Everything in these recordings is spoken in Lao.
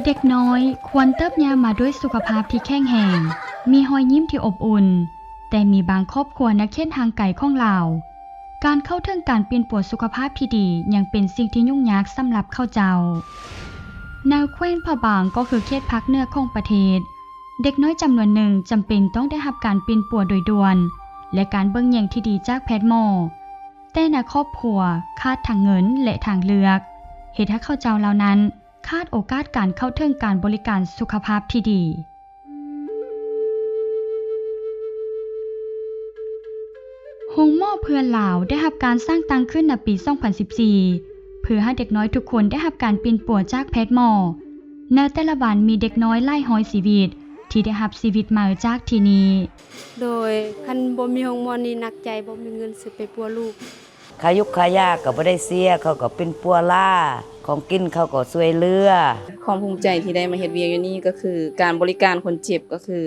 ເດັກນ້ອຍຄວນເຕີບໃຫຍ່ມາດ້ວຍສຸຂະພາບທີ່ແຂງແຮງ, ມີຮອຍຍິ້ມທີ່ອົບອຸ່ນ, ແຕ່ມີບາງຄອບຄົວໃນເຂດຫ່າງໄກຂອງລາວ, ການເຂົ້າເຖິງການປິ່ນປົວສຸຂະພາບທີ່ດີຍັງເປັນສິ່ງທີ່ຫຍຸ້ງຍາກສຳລັບເຂົາເຈົ້າ. ໃນແຂວງພະບາງ ກໍຄືເຂດພາກເໜືອຂອງປະເທດ, ເດັກນ້ອຍຈຳນວນໜຶ່ງຈຳເປັນຕ້ອງໄດ້ຮັບການປິ່ນປົວໂດຍດ່ວນ ແລະ ການເບິ່ງແຍງທີ່ດີຈາກແພດໝໍ, ແຕ່ໃນຄອບຄົວຂາດທັງເງິນ ແລະ ທາງເລືອກ, ເຮັດໃຫ້ເຂົາເຈົ້າເຫຼົ່ານັ້ນ ຂາດໂອກາດການເຂົ້າເຖິງການບໍລິການສຸຂະພາບທີ່ດີ. ໂຮງໝໍເພື່ອນລາວໄດ້ຮັບການສ້າງຕັ້ງຂຶ້ນໃນປີສອງພັນສິບສີ່ ເພື່ອໃຫ້ເດັກນ້ອຍທຸກຄົນໄດ້ຮັບການປິ່ນປົວຈາກແພດໝໍ. ໃນແຕ່ລະວັນມີເດັກນ້ອຍຫຼາຍຮ້ອຍຊີວິດທີ່ໄດ້ຮັບຊີວິດໃໝ່ຈາກທີ່ນີ້. ໂດຍ ຄັນບໍ່ມີໂຮງໝໍນີ້ໜັກໃຈ ບໍ່ມີເງິນຊື້ໄປປົວລູກ. ຄ່າຢຸກຄ່າຢາກໍບໍ່ໄດ້ເສຍ, ເຂົາກໍປິ່ນປົວຫຼ້າ, ຂອງກິນເຂົາກໍຊ່ວຍເຫຼືອ. ຄວາມພູມໃຈທີ່ໄດ້ມາເຮັດວຽກຢູ່ນີ້ກໍຄືການບໍລິການຄົນເຈັບ, ກໍຄື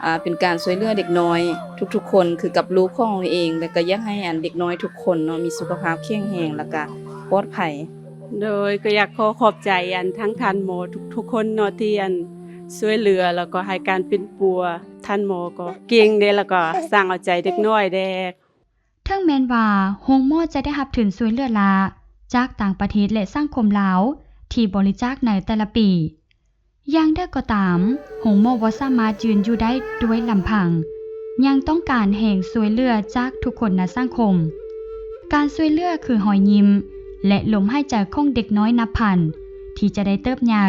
ອ່າ ເປັນການຊ່ວຍເຫຼືອເດັກນ້ອຍທຸກໆຄົນ ຄືກັບລູກຂອງເຮົາເອງ, ແລະ ກໍຢາກໃຫ້ ອັນ ເດັກນ້ອຍທຸກຄົນເນາະ ມີສຸຂະພາບແຂງແຮງ ແລ້ວກໍປອດໄພ. ໂດຍ ກໍຢາກຂໍຂອບໃຈ ອັນ ທັງທ່ານໝໍທຸກໆຄົນເນາະ ທີ່ ອັນ ຊ່ວຍເຫຼືອ ແລ້ວກໍໃຫ້ການປິ່ນປົວ. ທ່ານໝໍກໍເກັ່ງເດ້ ແລ້ວກໍຊ່າງເອົາໃຈເດັກນ້ອຍແດ່. ເຖິງແມ່ນວ່າໂຮງໝໍຈະໄດ້ຮັບທຶນຊ່ວຍເຫຼືອລ້າຈາກຕ່າງປະເທດ ແລະ ສັງຄົມລາວທີ່ບໍລິຈາກໃນແຕ່ລະປີ, ຢ່າງໃດກໍຕາມ, ໂຮງໝໍບໍ່ສາມາດຢືນຢູ່ໄດ້ດ້ວຍລຳພັງ, ຍັງຕ້ອງການແຮງຊ່ວຍເຫຼືອຈາກທຸກຄົນໃນສັງຄົມ. ການຊ່ວຍເຫຼືອຄືຮອຍຍິ້ມ ແລະ ລົມຫາຍໃຈຂອງເດັກນ້ອຍນັບພັນ ທີ່ຈະໄດ້ເຕີບໃຫຍ່,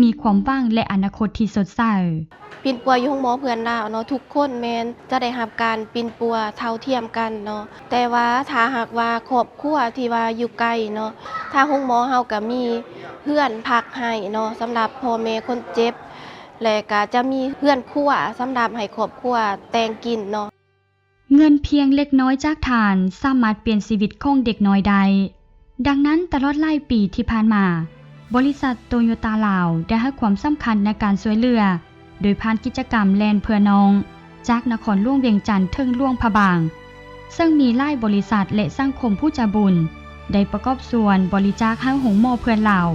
ມີຄວາມຫວັງ ແລະ ອະນາຄົດທີ່ສົດໃສ. ປິ່ນປົວຢູ່ໂຮງໝໍເພື່ອນລາວເນາະ ທຸກຄົນແມ່ນຈະໄດ້ຮັບການປິ່ນປົວເທົ່າທຽມກັນເນາະ, ແຕ່ວ່າຖ້າຫາກວ່າຄອບຄົວທີ່ວ່າຢູ່ໄກເນາະ ທາງໂຮງໝໍເຮົາກໍມີເຮືອນພັກໃຫ້ເນາະ ສຳລັບພໍ່ແມ່ຄົນເຈັບ ແລະ ກໍຈະມີເຮືອນຄົວສຳລັບໃຫ້ຄອບຄົວແຕ່ງກິນເນາະ. ເງິນພຽງເລັກນ້ອຍຈາກທ່ານສາມາດປ່ຽນຊີວິດຂອງເດັກນ້ອຍໄດ້. ດັ່ງນັ້ນ, ຕະຫຼອດຫຼາຍປີທີ່ຜ່ານມາ, ບໍລິສັດໂຕໂຍຕ້າລາວໄດ້ໃຫ້ຄວາມສຳຄັນໃນການຊ່ວຍເຫຼືອ ໂດຍຜ່ານກິດຈະກຳແລ່ນເພື່ອນ້ອງຈາກນະຄອນຫຼວງວຽງຈັນເຖິງຫຼວງພະບາງ, ເຊິ່ງມີຫຼາຍບໍລິສັດ ແລະ ສັງຄົມຜູ້ໃຈບຸນ ໄດ້ປະກອບສ່ວນບໍລິຈາກໃຫ້ໂຮງໝໍເພື່ອນລາວ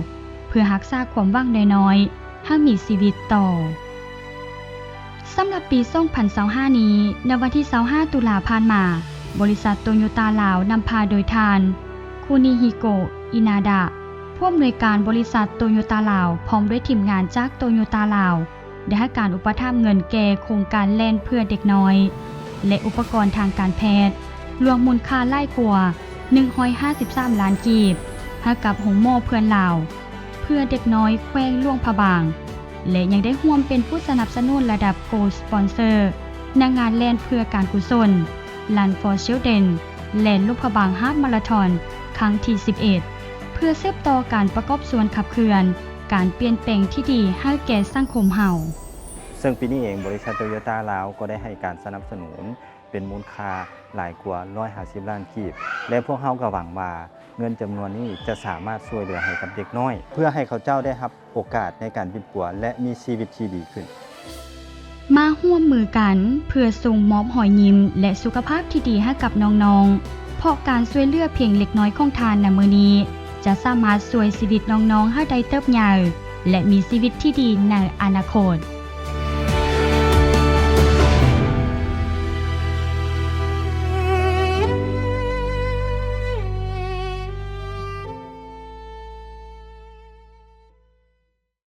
ເພື່ອຮັກສາຄວາມຫວັງນ້ອຍໆ ໃຫ້ມີຊີວິດຕໍ່. ສຳລັບປີສອງພັນຊາວຫ້ານີ້, ໃນວັນທີຊາວຫ້າຕຸລາຜ່ານມາ, ບໍລິສັດໂຕໂຍຕ້າລາວນຳພາໂດຍທ່ານ ຄູນິຮິໂກະ ອິນາດະ, ຜູ້ອຳນວຍການບໍລິສັດໂຕໂຍຕ້າລາວ ພ້ອມດ້ວຍທີມງານຈາກໂຕໂຍຕ້າລາວ ໄດ້ໃຫ້ການອຸປະຖຳເງິນແກ່ໂຄງການແລ່ນເພື່ອເດັກນ້ອຍ ແລະ ອຸປະກອນທາງການແພດ ລວມມູນຄ່າຫຼາຍກວ່າໜຶ່ງຮ້ອຍຫ້າສິບສາມລ້ານກີບ ໃຫ້ກັບໂຮງໝໍເພື່ອນລາວ ເພື່ອເດັກນ້ອຍແຂວງຫຼວງພະບາງ ແລະ ຍັງໄດ້ຮ່ວມເປັນຜູ້ສະໜັບສະໜູນລະດັບ Gold Sponsor ໃນງານແລ່ນເພື່ອການກຸສົນ Run for Children ແລ່ນຫຼວງພະບາງ Half Marathon ຄັ້ງທີສິບເອັດ ເພື່ອສືບຕໍ່ການປະກອບສ່ວນຂັບເຄື່ອນການປ່ຽນແປງທີ່ດີໃຫ້ແກ່ສັງຄົມເຮົາ. ເຊິ່ງປີນີ້ເອງ, ບໍລິສັດໂຕໂຍຕ້າລາວກໍໄດ້ໃຫ້ການສະໜັບສະໜູນເປັນມູນຄ່າຫຼາຍກວ່າຮ້ອຍຫ້າສິບລ້ານກີບ ແລະ ພວກເຮົາກໍຫວັງວ່າເງິນຈຳນວນນີ້ຈະສາມາດຊ່ວຍເຫຼືອໃຫ້ກັບເດັກນ້ອຍ ເພື່ອໃຫ້ເຂົາເຈົ້າໄດ້ຮັບໂອກາດໃນການປິ່ນປົວ ແລະ ມີຊີວິດທີ່ດີຂຶ້ນ. ມາຮ່ວມມືກັນເພື່ອສົ່ງມອບຮອຍຍິ້ມ ແລະ ສຸຂະພາບທີ່ດີໃຫ້ກັບນ້ອງໆ, ເພາະການຊ່ວຍເຫຼືອພຽງເລັກນ້ອຍຂອງທ່ານໃນມື້ນີ້ ຈະສາມາດຊ່ວຍຊີວິດນ້ອງໆໃຫ້ໄດ້ເຕີບໃຫຍ່ ແລະ ມີຊີວິດທີ່ດີໃນອະນາຄົດ.